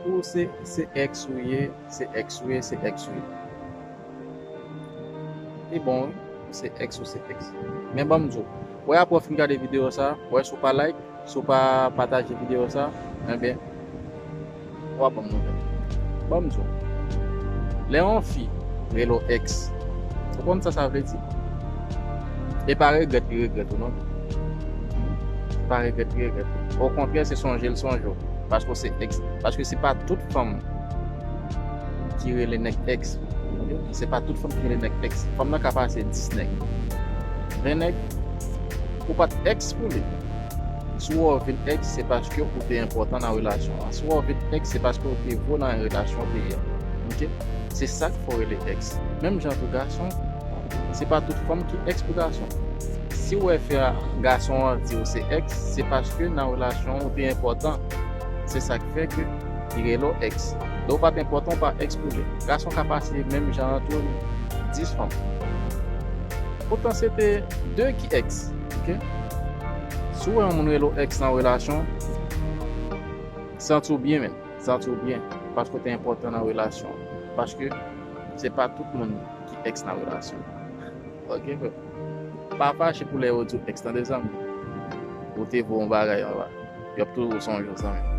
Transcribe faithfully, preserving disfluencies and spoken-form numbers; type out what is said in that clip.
Ou se, se ex ou ye, se ex ou ye, se ex ou ye. E bon, wi, se ex ou se ex. Men ban m di w, wè apre w fin gade videyo sa, wè si w pa like, si w pa pataje videyo sa, enben, w ap ban m nouvèl. Ban m di w, lè yon fi rele w ex, ou konn sa sa vle di? E pa regrèt li regrèt ou non. E pa regrèt li regrèt ou. Okontrè, se sonje l sonje w. Paske w se ex. Paske se pa tout fanm ki rele nèg ex. Se pa tout fanm ki rele nèg ex. Fanm nan ka pase dis nèg, ven nèg, ou pa t ex pou li. Si w wè w vin ex, se paske ou te enpòtan nan relasyon an. Si w wè w vin ex, se paske ou te vo nan relasyon w te ye a. Ok? Se sa k fè w rele ex. Menm jan tou gason, se pa tout fanm ki ex pou gason. Si w wè fè a, gason an di w se ex, se paske nan relasyon an ou te enpòtan. Se sa k fè ke li rele w ex. Lè w pa t enpòtan, w pa ex pou li. Gason ka pase menm jan an tou, dis fanm. Poutan se te de ki ex. Ok? Si w wè yon moun rele w ex nan relasyon, santi w byen menm. Santi w byen. Paske w te enpòtan nan relasyon. Paske se pa tout moun ki ex nan relasyon. Ok, frè? Pa fache pou lè yo di w ex, tande zanmi. Ou te vo yon bagay anba. Y ap toujou sonje w, zanmi.